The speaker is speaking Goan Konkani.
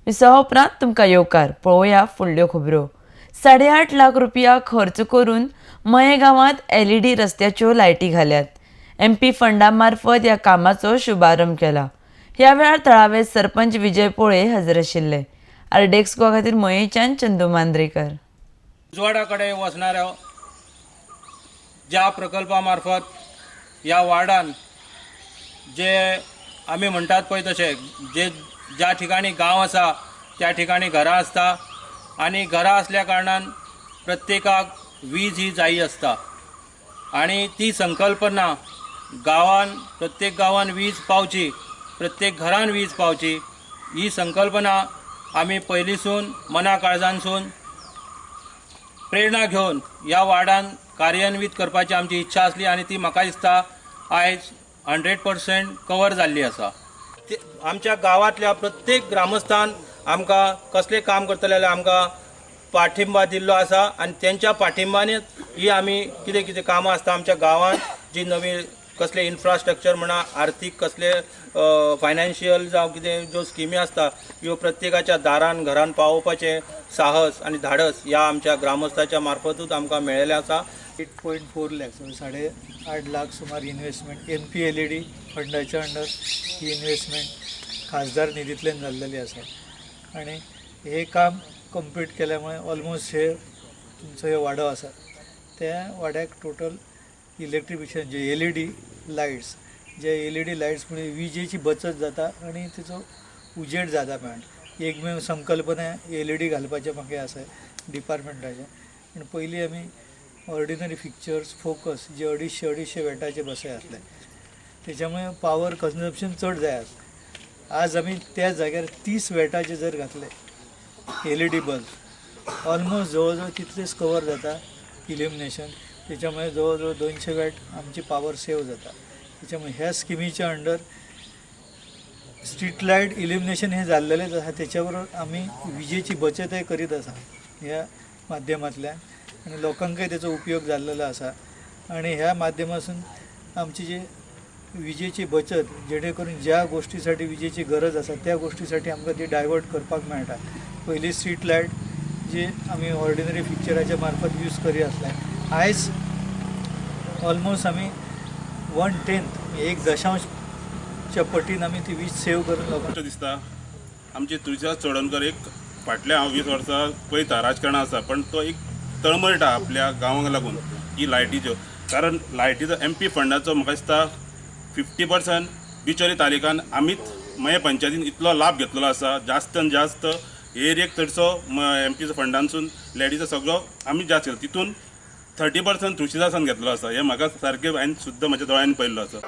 विसवा उपरांत तुमकां येवकार. पळोवया फुडल्यो खबरो. 8.5 लाख रुपया खर्च करून मये गांवांत एलईडी रस्त्याच्यो लायटी घाल्यात. एमपी फंडा मार्फत ह्या कामाचो शुभारंभ केला. ह्या वेळार थळावे सरपंच विजय पोळे हजर आशिल्ले. आरडीएक्स गोवा खातीर मयेच्यान चंदू मांद्रेकर. उजवाडा कडेन वचणाऱ्या ज्या प्रकल्पा मार्फत ह्या वार्डान जे आमी म्हणटात पळय तशें जे ज्या ठिकाणी गांव आसा त्या ठिकाणी घरां आसता आनी घरां आसल्या कारणान प्रत्येकाक वीज ही जायी आसता आनी ती संकल्पना गांवान प्रत्येक गांवान वीज पावची, प्रत्येक घरान वीज पावची ही संकल्पना आमी पयलींसून मना काळजांसून प्रेरणा घेवन ह्या वार्डान कार्यान्वीत करपाची आमची इच्छा आसली आनी ती म्हाका दिसता आयज 100% कवर जाल्ली आसा. आमच्या गांवांतल्या प्रत्येक ग्रामस्थान आमकां कसलें काम करतले जाल्यार आमकां पाठिंबा दिल्लो आसा आनी तेंच्या पाठिंबानीच ही आमी कितें कितें कामां आसता आमच्या गांवांत जी नवी कसले इन्फ्रास्ट्रक्चर म्हणा, आर्थीक कसले फायनान्शियल जावं कितें ज्यो स्किमी आसता ह्यो प्रत्येकाच्या दारान घरान पावोवपाचें साहस आनी धाडस ह्या आमच्या ग्रामस्थाच्या मार्फतूच आमकां मेळिल्लें आसा. 8.4 लॅक्स 8.5 लाख सुमार इन्व्हेस्टमेंट MP LED फंडाच्या अंडर ही इन्व्हेस्टमेंट खासदार निधींतल्यान जाल्लेली आसा आनी हे काम कंप्लीट केल्यामुळे ऑलमोस्ट हे तुमचो हे वाडो आसा त्या वाड्याक टोटल इलेक्ट्रिफिकेशन जे एलईडी लायट्स, जे एलईडी लायट्स मुळे विजेची बचत जाता आनी तेचो उजेड जाता मेळटा. एकमेव संकल्पना एलईडी घालपाचें म्हाका आसा डिपार्टमेंटाचें. आनी पयलीं आमी ऑर्डिनरी फिक्चर्स फोकस जे 250 वॅटाचे बसय आसले तेच्यामुळे पावर कन्जम्पशन चड जाय आसलें. आज आमी त्या जाग्यार 30 वॅटाचे जर घातले एलईडी बल्ब ऑलमोस्ट जवळ जवळ तितलेच कवर जाता इल्युमिनेशन, त्याच्यामुळे जवळजवळ 200 वॅट आमची पावर सेव जाता. त्याच्यामुळे ह्या स्किमीच्या अंडर स्ट्रीट लायट इल्युमिनेशन हे जाल्लेलेच आसा, त्याच्या बरोबर आमी विजेची बचतय करीत आसा ह्या माध्यमांतल्यान आनी लोकांकय तेचो उपयोग जाल्लेलो आसा. आनी ह्या माध्यमासून आमची जी विजेची बचत जेणे करून ज्या गोष्टीसाठी विजेची गरज आसा त्या गोष्टीसाठी आमकां ती डायवर्ट करपाक मेळटा. पयली स्ट्रीट लायट जी आमी ऑर्डिनरी फिक्चराच्या मार्फत यूज करी आसले, आयज ऑलमोस्ट आमी 1/10 1/10 पटीन आमी ती वीज सेव करून लोकांक दिसता. आमचे तुळशीदास चोडणकर एक फाटल्या हांव 20 वर्सां पळयता राजकारणां आसा, पण तो एक तळमळटा आपल्या गांवांक लागून ही लायटीच्यो, कारण लायटीचो एमपी फंडाचो म्हाका दिसता 50% बिचोली तालुक्यान आमीच मये पंचायतीन इतलो लाभ घेतलेलो आसा. जास्तान जास्त एरियेक चडसो एमपीचो फंडांसून लायटीचो सगळो आमी जास्त केलो, तितून 30% तुळशीदासान घेतलो आसा. हें म्हाका सारकें हांवें सुद्दां म्हज्या दोळ्यांनी पळयल्लो आसा.